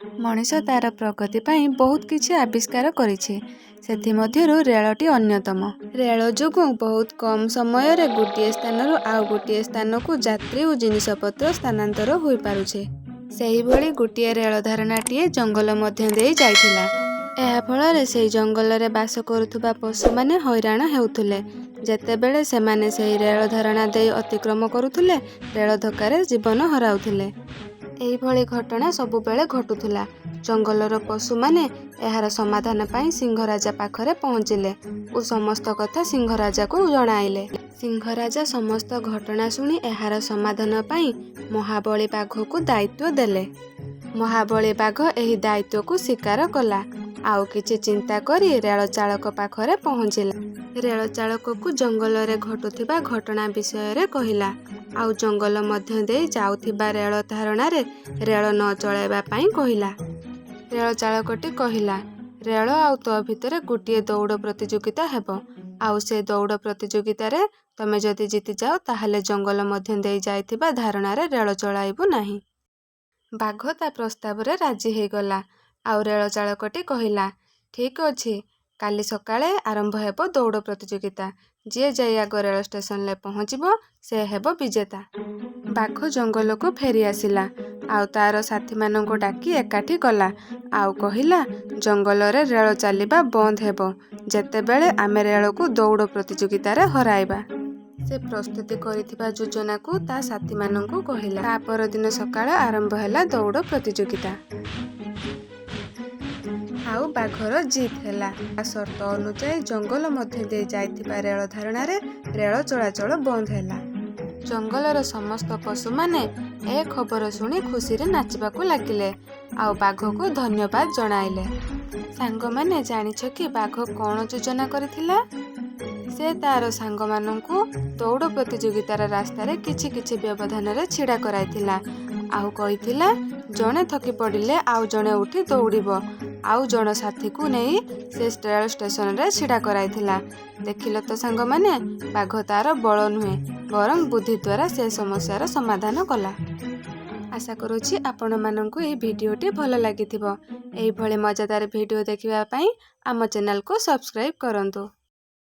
ମଣିଷ ତାର ପ୍ରଗତି ପାଇଁ ବହୁତ କିଛି ଆବିଷ୍କାର କରିଛି। ସେଥିମଧ୍ୟରୁ ରେଳଟି ଅନ୍ୟତମ। ରେଳ ଯୋଗୁଁ ବହୁତ କମ୍ ସମୟରେ ଗୋଟିଏ ସ୍ଥାନରୁ ଆଉ ଗୋଟିଏ ସ୍ଥାନକୁ ଯାତ୍ରୀ ଓ ଜିନିଷପତ୍ର ସ୍ଥାନାନ୍ତର ହୋଇପାରୁଛି। ସେହିଭଳି ଗୋଟିଏ ରେଳ ଧାରଣାଟିଏ ଜଙ୍ଗଲ ମଧ୍ୟ ଦେଇ ଯାଇଥିଲା। ଏହା ଫଳରେ ସେହି ଜଙ୍ଗଲରେ ବାସ କରୁଥିବା ପଶୁମାନେ ହଇରାଣ ହେଉଥିଲେ। ଯେତେବେଳେ ସେମାନେ ସେହି ରେଳ ଧାରଣା ଦେଇ ଅତିକ୍ରମ କରୁଥିଲେ, ରେଳ ଧକ୍କାରେ ଜୀବନ ହରାଉଥିଲେ। ଏହିଭଳି ଘଟଣା ସବୁବେଳେ ଘଟୁଥିଲା। ଜଙ୍ଗଲର ପଶୁମାନେ ଏହାର ସମାଧାନ ପାଇଁ ସିଂହରାଜା ପାଖରେ ପହଞ୍ଚିଲେ ଓ ସମସ୍ତ କଥା ସିଂହରାଜାକୁ ଜଣାଇଲେ। ସିଂହରାଜା ସମସ୍ତ ଘଟଣା ଶୁଣି ଏହାର ସମାଧାନ ପାଇଁ ମହାବଳୀ ବାଘକୁ ଦାୟିତ୍ୱ ଦେଲେ। ମହାବଳୀ ବାଘ ଏହି ଦାୟିତ୍ୱକୁ ସ୍ୱୀକାର କଲା। ଆଉ କିଛି ଚିନ୍ତା କରି ରେଳ ଚାଳକ ପାଖରେ ପହଞ୍ଚିଲା। ରେଳ ଚାଳକକୁ ଜଙ୍ଗଲରେ ଘଟୁଥିବା ଘଟଣା ବିଷୟରେ କହିଲା ଆଉ ଜଙ୍ଗଲ ମଧ୍ୟ ଦେଇ ଯାଉଥିବା ରେଳ ଧାରଣାରେ ରେଳ ନ ଚଳାଇବା ପାଇଁ କହିଲା। ରେଳ ଚାଳକଟି କହିଲା, ରେଳ ଆଉ ତୋ ଭିତରେ ଗୋଟିଏ ଦୌଡ଼ ପ୍ରତିଯୋଗିତା ହେବ, ଆଉ ସେ ଦୌଡ଼ ପ୍ରତିଯୋଗିତାରେ ତମେ ଯଦି ଜିତିଯାଅ, ତାହେଲେ ଜଙ୍ଗଲ ମଧ୍ୟ ଦେଇ ଯାଇଥିବା ଧାରଣାରେ ରେଳ ଚଳାଇବୁ ନାହିଁ। ବାଘ ତା ପ୍ରସ୍ତାବରେ ରାଜି ହେଇଗଲା। ଆଉ ରେଳ ଚାଳକଟି କହିଲା, ଠିକ୍ ଅଛି, କାଲି ସକାଳେ ଆରମ୍ଭ ହେବ ଦୌଡ଼ ପ୍ରତିଯୋଗିତା। ଯିଏ ଯାଇ ଆଗ ରେଳ ଷ୍ଟେସନରେ ପହଞ୍ଚିବ, ସେ ହେବ ବିଜେତା। ବାଘ ଜଙ୍ଗଲକୁ ଫେରିଆସିଲା ଆଉ ତାର ସାଥୀମାନଙ୍କୁ ଡାକି ଏକାଠି କଲା ଆଉ କହିଲା, ଜଙ୍ଗଲରେ ରେଳ ଚାଲିବା ବନ୍ଦ ହେବ ଯେତେବେଳେ ଆମେ ରେଳକୁ ଦୌଡ଼ ପ୍ରତିଯୋଗିତାରେ ହରାଇବା। ସେ ପ୍ରସ୍ତୁତି କରିଥିବା ଯୋଜନାକୁ ତା ସାଥୀମାନଙ୍କୁ କହିଲା। ତା ପରଦିନ ସକାଳ ଆରମ୍ଭ ହେଲା ଦୌଡ଼ ପ୍ରତିଯୋଗିତା ଆଉ ବାଘର ଜିତ୍ ହେଲା। ତା ସର୍ତ୍ତ ଅନୁଯାୟୀ ଜଙ୍ଗଲ ମଧ୍ୟ ଦେଇ ଯାଇଥିବା ରେଳ ଧାରଣାରେ ରେଳ ଚଳାଚଳ ବନ୍ଦ ହେଲା। ଜଙ୍ଗଲର ସମସ୍ତ ପଶୁମାନେ ଏ ଖବର ଶୁଣି ଖୁସିରେ ନାଚିବାକୁ ଲାଗିଲେ ଆଉ ବାଘକୁ ଧନ୍ୟବାଦ ଜଣାଇଲେ। ସାଙ୍ଗମାନେ, ଜାଣିଛ କି ବାଘ କ'ଣ ଯୋଜନା କରିଥିଲା? ସେ ତାର ସାଙ୍ଗମାନଙ୍କୁ ଦୌଡ଼ ପ୍ରତିଯୋଗିତାର ରାସ୍ତାରେ କିଛି କିଛି ବ୍ୟବଧାନରେ ଛିଡ଼ା କରାଇଥିଲା ଆଉ କହିଥିଲା, ଜଣେ ଥକି ପଡ଼ିଲେ ଆଉ ଜଣେ ଉଠି ଦୌଡ଼ିବ। ଆଉ ଜଣ ସାଥୀକୁ ନେଇ ସେ ରେଳ ଷ୍ଟେସନରେ ଛିଡ଼ା କରାଇଥିଲା। ଦେଖିଲ ତ ସାଙ୍ଗମାନେ, ବାଘ ତାର ବଳ ନୁହେଁ ବରଂ ବୁଦ୍ଧି ଦ୍ୱାରା ସେ ସମସ୍ୟାର ସମାଧାନ କଲା। ଆଶା କରୁଛି ଆପଣମାନଙ୍କୁ ଏହି ଭିଡ଼ିଓଟି ଭଲ ଲାଗିଥିବ। ଏହିଭଳି ମଜାଦାର ଭିଡ଼ିଓ ଦେଖିବା ପାଇଁ ଆମ ଚ୍ୟାନେଲକୁ ସବସ୍କ୍ରାଇବ୍ କରନ୍ତୁ।